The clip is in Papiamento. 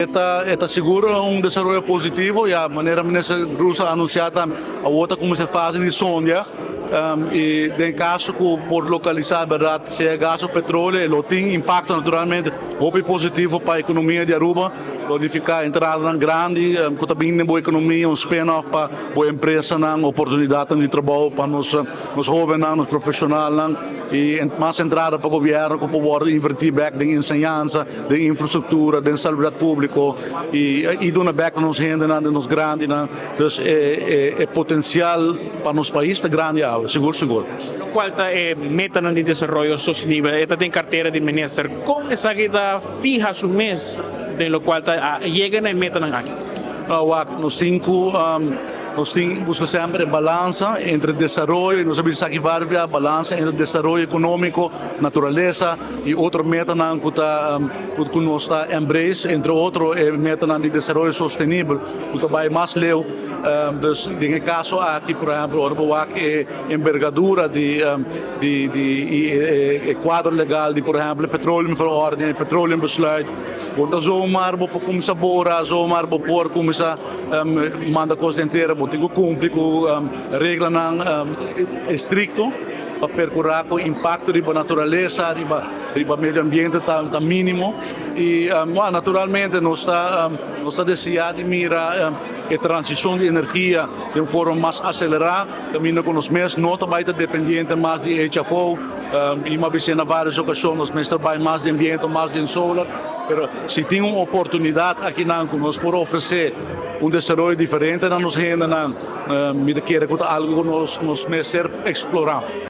E ta sigur un desaroyo positivo, ya manera minister Croes a anuncia tambe, awor ta cuminsa fase di sondia y den caso cu por localisa, berdad, sea gas of petroleo, lo tin impacto naturalmente hopi positivo pa economia di Aruba, lo nifica entrada grandi cu ta bin den bo economia, un spin-off pa bo empresanan, oportunidad di trabou pa nos hobennan, nos profesionalnan y mas entrada pa gobierno cu por inverti back den enseñansa, den infrastructura, den salubridad publico y duna back na nos hendenan, nos grandinan. Dus e potencial pa nos pais ta grandi, sigur sigur. Cual ta e meta di desaroyo sostenibel? E ta den cartera di minister. Con esaki ta fiha su mes den locual ta yega na meta aki? No, nos tin busca semper balansa entre desaroyo, nos sa cu varios balansa entre desaroyo economico, naturalesa y otro meta cu ta cu nos ta embrace, entre otro meta di desaroyo sostenibel, cu ta bay mas leu. Dus den caso aki, por ehempel, ora bo e envergadura di cuadro legal di, por ehempel, petroleumverordening, petroleumbesluit, bo no ta zomaar bo por cuminsa bora, zomaar bo por cuminsa manda cos den tera, bo tin cu cumpli cu reglanan estricto pa percura cu impacto di naturalesa, di medio ambiente ta minimo y bueno, naturalmente nos ta desea di mira e transicion di energia di un forma mas acelera, caminda cu nos mes no ta dependiente mas di HFO y m'a bisa na varios ocasion, nos mes ta mas di ambiente, mas di solar, pero si tin un oportunidad akinan cu nos por ofrece un desaroyo diferente na nos hendenan, mi kier cu algo cu nos mester explora.